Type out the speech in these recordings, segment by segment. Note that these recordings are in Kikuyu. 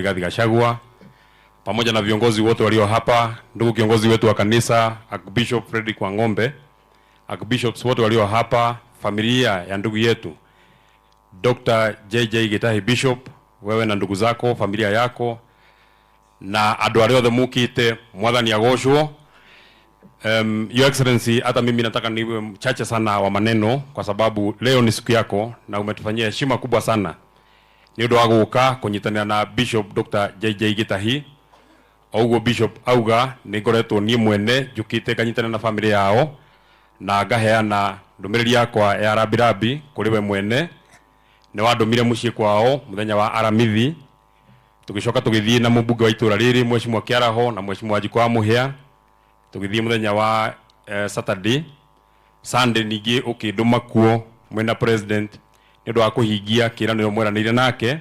Rigathi Gachagua pamoja na viongozi wote walio hapa, ndugu kiongozi wetu wa kanisa Archbishop Frederick Wang'ombe, Archbishops wote walio hapa, familia ya ndugu yetu Dr. JJ Gitahi Bishop, wewe na ndugu zako, familia yako na andu aria othe mukite, Mwathani agocwo. Your Excellency, hata mimi nataka niwe mchache sana wa maneno kwa sababu leo ni siku yako na umetufanyia heshima kubwa sana nĩ ũndũ wa gũka kũnyitanĩra na Bishop Dr. JJ Gitahi. O ũguo Bishop auga, nĩ ngoretwo niĩ mwene njũkĩte nganyitanĩra na famĩlĩ yao na ngaheana ndũmĩrĩri yakwa ya rambirambi kũrĩ we mwene. Nĩ wandũmire mũciĩ kwao mũthenya wa Aramithi, tũgĩcoka tũgĩthiĩ na mũmbunge wa itũra rĩrĩ, Mheshimiwa Kĩaraho, na Mheshimiwa Wanjikũ wa Mũhĩa, tũgĩthiĩ mũthenya wa Saturday. Sunday ningĩ ũkĩndũma kuo mwĩna president nĩ ũndũ wa kũhingia kĩĩranĩro mweranĩire nake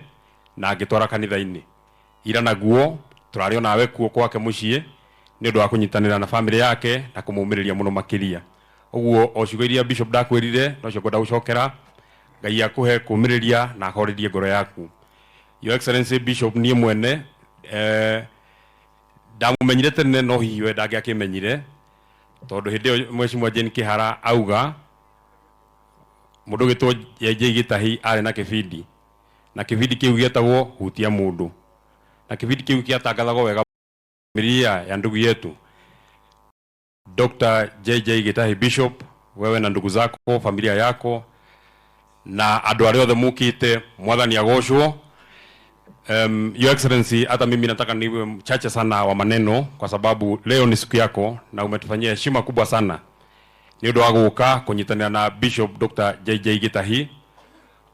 na ngĩtwara kanitha-inĩ. Ira naguo tũrarĩ onawe kuo kwake mũciĩ nĩ ũndũ wa kũnyitanĩra na famĩlĩ yake na kũmũmĩrĩria mũno makĩria. Ũguo o ciugo iria Bishop ndakwĩrire nocio ngwenda gũcokera. Ngai akũhe kũmĩrĩria na ahorerie ngoro yaku. Your Excellency Bishop, niĩ mwene ndamũmenyire tene, no hihi we ndangĩakĩmenyire, tondũ hĩndĩ ĩyo Mheshimiwa Jane Kĩhara auga mũndũ ũgĩtwo JJ Gĩtahi arĩ na kĩbindi, na kĩbindi kĩu gĩetagwo Hutia Mũndũ, na kĩbindi kĩu gĩatangathagwo wega. Familia ya ndugu yetu Dr. JJ Gitahi Bishop, wewe na ndugu zako, familia yako na andu aria othe mukite, Mwathani agocwo. Your Excellency, hata mimi nataka niwe mchache sana wa maneno kwa sababu leo ni siku yako na umetufanyia heshima kubwa sana nĩ ũndũ wa gũka kũnyitanĩra na Bishop Dr. JJ Gitahi.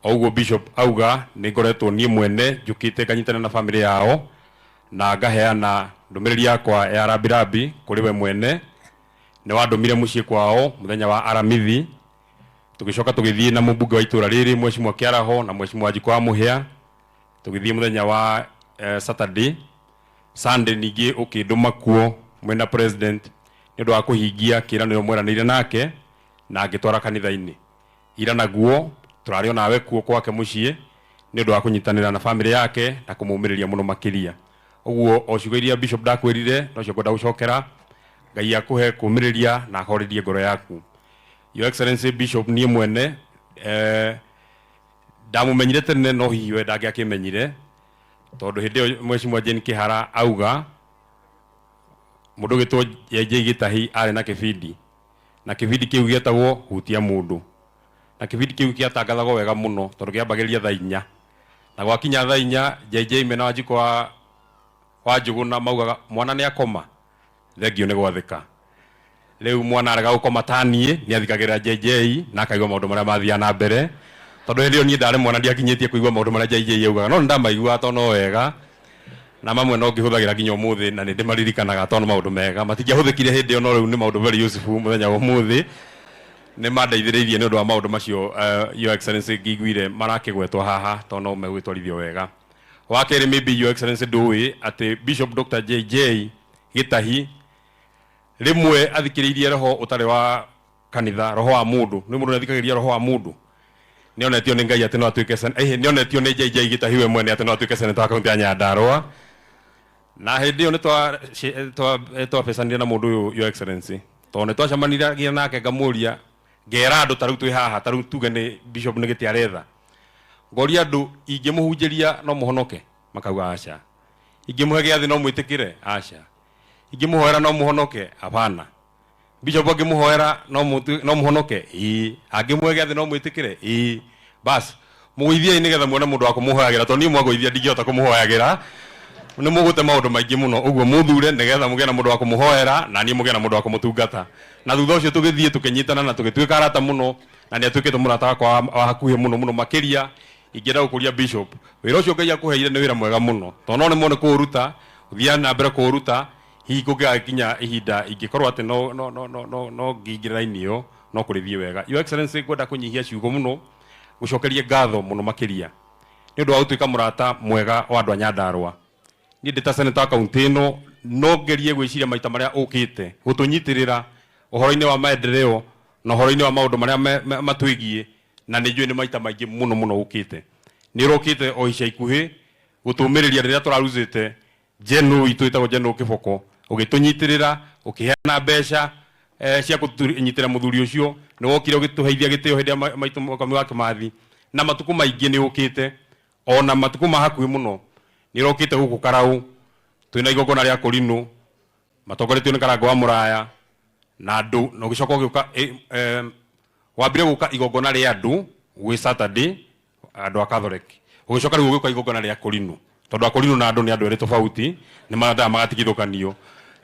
O ũguo Bishop auga, nĩ ngoretwo niĩ mwene njũkĩte nganyitanĩra na famĩlĩ yao na ngaheana ndũmĩrĩri yakwa ya rambirambi kũrĩ we mwene. Nĩ wandũmire mũciĩ kwao mũthenya wa Aramithi, tũgĩcoka tũgĩthiĩ na mũmbunge wa itũra rĩrĩ, Mheshimiwa Kĩaraho, na Mheshimiwa Wanjikũ wa Mũhĩa, tũgĩthiĩ mũthenya wa Saturday. Sunday ningĩ ũkĩndũma kuo mwĩna president nĩ ũndũ wa kũhingia kĩĩranĩro mweranĩire nake na ngĩtwara kanitha-inĩ. Ira naguo tũrarĩ onawe kuo kwake mũciĩ nĩ ũndũ wa kũnyitanĩra na famĩlĩ yake na kũmũmĩrĩria mũno makĩria. Ũguo o ciugo iria Bishop ndakwĩrire nocio ngwenda gũcokera. Ngai akũhe kũmĩrĩria na ahorerie ngoro yaku. Your Excellency Bishop, niĩ mwene ndamũmenyire tene, no hihi we ndangĩakĩmenyire, tondũ hĩndĩ ĩyo Mheshimiwa Jane Kĩhara auga mũndũ ũgĩtwo JJ Gĩtahi arĩ na kĩbindi, na kĩbindi kĩu gĩetagwo Hutia Mũndũ, na kĩbindi kĩu gĩatangathagwo wega mũno tondũ kĩambagĩrĩria thaa 4, na gwakinya thaa 4 JJ mena Wanjikũ wa Njũgũna maugaga mwana nĩ akoma, thengio nĩ gwathĩka. Rĩu mwana arega gũkoma ta niĩ nĩ athikagĩrĩra JJ na akaigua maũndũ marĩa mathiaga na mbere, tondũ hĩndĩ ĩyo niĩ ndarĩ mwana, ndiakinyĩtie kũigua maũndũ marĩa JJ augaga, no nĩ ndamaiguaga tondũ no wega, na mamwe no ngĩhũthagĩra nginya ũmũthĩ na nĩ ndĩmaririkanaga tondũ nĩ maũndũ mega matingĩahũthĩkire hĩndĩ ĩyo, no rĩu nĩ maũndũ very useful mũthenya wa ũmũthĩ. Nĩ mandeithĩrĩirie nĩ ũndũ wa maũndũ macio, Your Excellency, ngĩiguire marakĩgwetwo haha tondũ no megũgĩtwarithio wega. Wa kerĩ, maybe Your Excellency ndũĩ atĩ Bishop Dr. JJ Gĩtahi rĩmwe athikĩrĩirie roho ũtarĩ wa kanitha, roho wa mũndũ. Nĩ mũndũ nĩathikagĩrĩria roho wa mũndũ, nĩonetio nĩ Ngai atĩ no atuĩke nĩonetio nĩ JJ Gĩtahi we mwene atĩ no atuĩke senator wa kaunti ya Nyandarua. Na hĩndĩ ĩyo nĩ twabecanire na mũndũ ũyũ, Your Excellency, tondũ nĩ twacemanirie nake, ngamũria, ngera andũ ta rĩu twĩ haha, ta rĩu tuge nĩ Bishop nĩ gĩtĩ aretha, ngoria andũ, ingĩmũhunjĩria no mũhonoke? Makauga aca. Ingĩmũhe gĩathĩ no mwĩtĩkĩre? Aca. Ingĩmũhoera no mũhonoke? Hapana. Bishop angĩmũhoera no mũhonoke? Ĩĩ. Angĩmũhe gĩathĩ no mwĩtĩkĩre? Ĩĩ. Bas, mũgũithiei nĩgetha muone mũndũ wa kũmũhoyagĩra, tondũ niĩ mwagũithia ndingĩhota kũmũhoyagĩra, nĩ mũgũte maũndũ maingĩ mũno. Ũguo mũthure nĩgetha mũgĩe na mũndũ wa kũmũhoera na niĩ mũgĩe na mũndũ wa kũmũtungata. Na thutha ũcio tũgĩthiĩ tũkĩnyitana na tũgĩtuĩka arata mũno, na nĩ atuĩkĩte mũrata wakwa wa hakuhĩ mũno mũno makĩria. Ingĩenda gũkũria Bishop, wĩra ũcio Ngai akũheire nĩ wĩra mwega mũno, tondũ no nĩmwe nĩ kũũruta ũthiaga na mbere kũũruta. Hihi kũngĩgakinya ihinda ingĩkorwo atĩ no ngĩingĩra raini ĩyo, no kũrĩthiĩ wega. Your Excellency, ngwenda kũnyihia ciugo mũno, gũcokerie ngatho mũno makĩria nĩ ũndũ wa gũtuĩka mũrata mwega wa andũ a Nyandarũa. Niĩ ndĩ ta senator wa kaunti ĩno, no ngerie gwĩciria maita marĩa ũkĩte gũtũnyitĩrĩra ũhoro-inĩ wa maendeleo na ũhoro-inĩ wa maũndũ marĩa matwĩgiĩ, na nĩ njũĩ nĩ maita maingĩ mũno mũno ũkĩte. Nĩ ũrokĩte o ica ikuhĩ. Gũtũmĩrĩria rĩrĩa tũrarucĩte general witũ ĩtagwo General Kĩboko, ũgĩtũnyitĩrĩra, ũkĩheana mbeca cia kũnyitĩra mũthuri ũcio. Nĩ wokire ũgĩtũheithia gĩtĩo hĩndĩ ya maitũ Mũkami wa Kĩmathi, na matukũ maingĩ nĩ ũkĩte, ona matukũ ma hakuhĩ mũno nĩ ũrokĩte gũkũ Karaũ twĩna igongona rĩa Kũrinũ matongoretio nĩ Karango wa Mũraya na andũ, na ũgĩcoka ũgĩũka, wambire gũka igongona rĩa andũ gwĩ Saturday, andũ a Catholic, ũgĩcoka rĩu ũgĩũka igongona rĩa Kũrinũ, tondũ akũrinũ na andũ nĩ andũ erĩ tofauti, nĩ mendaga magatigithũkanio.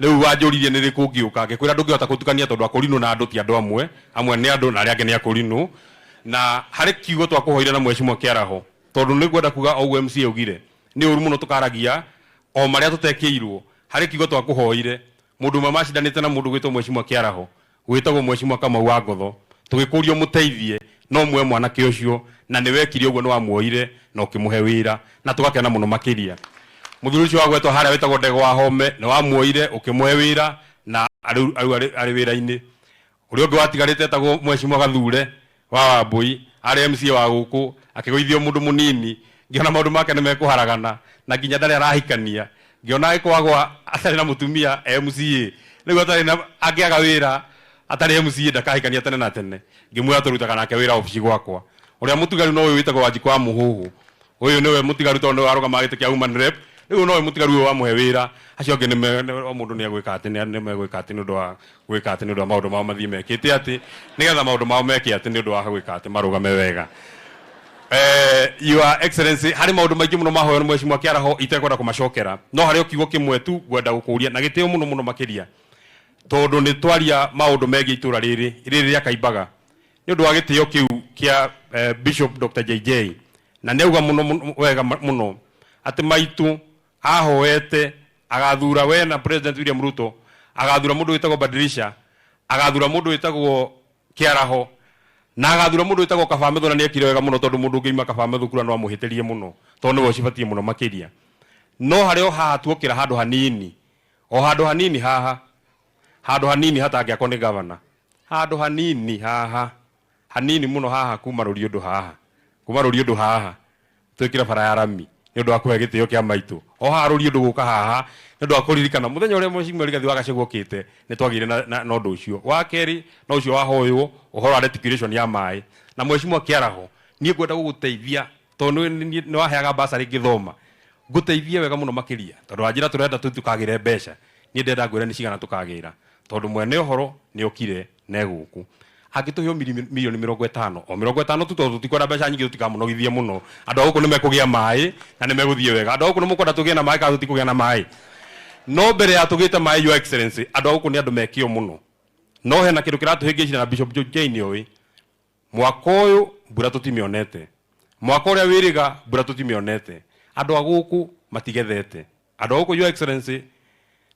Rĩu wanjũririe nĩ rĩkũ ũngĩũka, ngĩkwĩra ndũngĩhota gũtukania tondũ akũrinũ na andũ ti andũ amwe, amwe nĩ andũ na arĩa angĩ nĩ akũrinũ. Na harĩ kiugo twakũhoire na Mheshimiwa Kĩaraho, tondũ nĩ ngwenda kuga o ũguo MCA augire, nĩ ũru mũno tũkaragia o marĩa tũtekĩirwo. Harĩ kiugo twakũhoire, mũndũ ũmwe macindanĩte na mũndũ gwĩtwo Mheshimiwa Kĩaraho, wĩtagwo Mheshimiwa Kamau wa Ngotho, tũgĩkũria ũmũteithie no muoe mwanake ũcio, na nĩ wekire ũguo, nĩ wamuoire na ũkĩmũhe wĩra, na tũgakena mũno makĩria. Mũthuri ũcio wagwetwo harĩa wĩtagwo Ndego wa Home, nĩ wamuoire ũkĩmũhe wĩra na rĩu arĩ wĩra-inĩ. Ũrĩa ũngĩ watigarĩte etagwo Mheshimiwa Gathure wa Wambui, arĩ MCA wa gũkũ, akĩgũithio mũndũ mũnini, ngĩona maũndũ make nĩ mekũharagana, na nginya ndarĩ arahikania, ngĩona agĩkwagwa atarĩ na mũtumia MCA, rĩu atarĩ na, angĩaga wĩra atarĩ MCA ndakahikania tene na tene, ngĩmwĩra tũrutaga nake wĩra obici gwakwa. Ũrĩa mũtigaru no ũyũ wĩtagwo Wanjikũ wa Mũhũhũ, ũyũ nĩwe mũtigaru tondũ nĩwe warũgamaga gĩtĩ kĩa woman rep, rĩu nowe mũtigaru ũyũ wamũhe wĩra, acio angĩ nĩ o mũndũ nĩ egwĩka atĩ, nĩ megwĩka atĩ nĩ ũndũ wa gwĩka atĩ nĩ ũndũ wa maũndũ mao mathiĩ mekĩte atĩ, nĩgetha maũndũ mao meke atĩ nĩ ũndũ wa gwĩka atĩ marũgame wega. Your Excellency, harĩ maũndũ maingĩ mũno mahoywo nĩ Mheshimiwa Kĩaraho itekwenda kũmacokera, no harĩ o kiugo kĩmwe tu ngwenda gũkũria na gĩtĩo mũno mũno makĩria, tondũ nĩ twaria maũndũ megiĩ itũra rĩrĩ rĩrĩ rĩa Kaimbaga, nĩ ũndũ wa gĩtĩo kĩu kĩa Bishop Dr. JJ, na nĩ auga mũno wega mũno atĩ maitũ ahoete agathura we na President William Ruto, agathura mũndũ wĩtagwo Badirisha, agathura mũndũ wĩtagwo Kĩaraho, na agathura mũndũ wĩtagwo Kabametho, na nĩekire wega mũno tondũ mũndũ ũngĩima Kabametho kura no amũhĩtĩrie mũno tondũ nĩwe ũcibatiĩ mũno makĩria. No harĩ o haha tuokĩra handũ hanini, o handũ hanini haha, handũ hanini hatangĩakwo nĩ gavana, handũ hanini haha, hanini mũno haha kuma rũriũndũ haha, kuma rũriũndũ haha twĩkĩre bara ya rami nĩ ũndũ wa kũhe gĩtĩo kĩa maitũ, o haha rũriũndũ gũka haha nĩ ũndũ wa kũririkana mũthenya ũrĩa Mheshimiwa Rigathi wa Gachagua okĩte, nĩ twagĩire na ũndũ ũcio. Wa kerĩ no ũcio wahoywo ũhoro wa reticulation ya maĩ, na Mheshimiwa Kĩaraho, niĩ ngwenda gũgũteithia tondũ nĩ waheaga bursary ngĩthoma, ngũteithie wega mũno makĩria tondũ wanjĩra tũrenda tũkagĩre mbeca, niĩ ndĩrenda ngwĩre nĩ cigana tũkagĩra, tondũ mwene ũhoro nĩ okire na egũkũ angĩtũhe mirioni 50, o 50 tu, tondũ tũtikwenda mbeca nyingĩ, tũtikamũnogithie mũno. Andũ a gũkũ nĩ mekũgĩa maĩ na nĩ megũthiĩ wega. Andũ a gũkũ nĩ mũkwenda tũgĩe na maĩ kana tũtikũgĩa na maĩ? No mbere ya tũgĩte maĩ, Your Excellency, andũ a gũkũ nĩ andũ mekĩo mũno, no hena kĩndũ kĩratũhĩngĩcire na Bishop Jane oĩ mwaka ũyũ mbura tũtimĩonete, mwaka ũrĩa wĩrĩga mbura tũtimĩonete, andũ a gũkũ matigethete. Andũ a gũkũ, Your Excellency,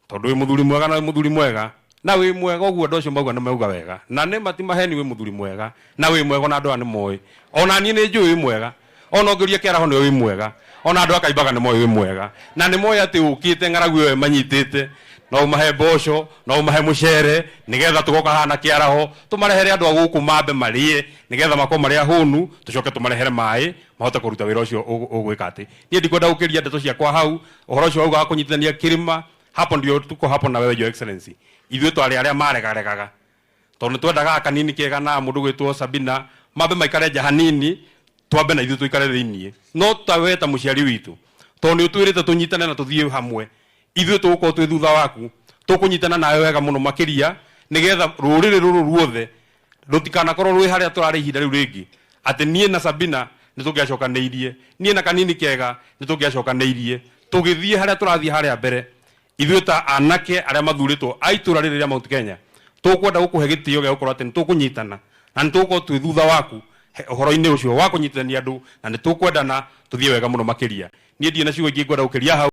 tondũ wĩ mũthuri mwega na wĩ mũthuri mwega na wĩ mwega ũguo andũ acio mauga nĩ mauga wega, na nĩ mati maheni, wĩ mũthuri mwega na wĩ mwega, ona andũ aya nĩ moĩ, ona niĩ nĩ njũĩ wĩ mwega, ona ũngĩũria Kĩaraho nĩ wĩ mwega, ona andũ a Kaimbaga nĩ moĩ wĩ mwega, na nĩ moĩ atĩ ũkĩte ng'aragu ĩyo ĩmanyitĩte, no ũmahe mboco, no ũmahe mũcere, nĩgetha tũgoka haha na Kĩaraho tũmarehere andũ a gũkũ mambe marĩe, nĩgetha makorwo marĩ ahũnu, tũcoke tũmarehere maĩ mahote kũruta wĩra ũcio ũgwĩka atĩ. Niĩ ndikwenda gũkĩria ndeto ciakwa hau. Ũhoro ũcio wauga wa kũnyitithania kĩrĩma, hapo ndio tuko hapo na wewe, Your Excellency. Ithuĩ twarĩ arĩa maregaregaga tondũ nĩ twendaga kanini kega na mũndũ gwĩtwo Sabina mambe maikare nja hanini, twambe na ithuĩ tũikare thĩiniĩ. No ta we ta mũciari witũ, tondũ nĩ ũtwĩrĩte tũnyitane na tũthiĩ hamwe, ithuĩ tũgũkorwo twĩ thutha waku, tũkũnyitana nawe wega mũno makĩria, nĩgetha rũrĩrĩ rũrũ ruothe rũtikanakorwo rwĩ harĩa tũrarĩ ihinda rĩu rĩngĩ, atĩ niĩ na Sabina nĩ tũngĩacokanĩirie, niĩ na kanini kega nĩ tũngĩacokanĩirie, tũgĩthiĩ harĩa tũrathiĩ harĩa mbere. Ithuĩ ta anake arĩa mathurĩtwo a itũra rĩrĩ rĩa Mount Kenya, tũkwenda gũkũhe gĩtĩo gĩa gũkorwo atĩ nĩ tũkũnyitana na nĩ tũgũkorwo twĩ thutha waku ũhoro-inĩ ũcio wa kũnyitithania andũ, na nĩ tũkwendana tũthiĩ wega mũno makĩria. Niĩ ndirĩ na ciugo ingĩ ngwenda gũkĩria hau.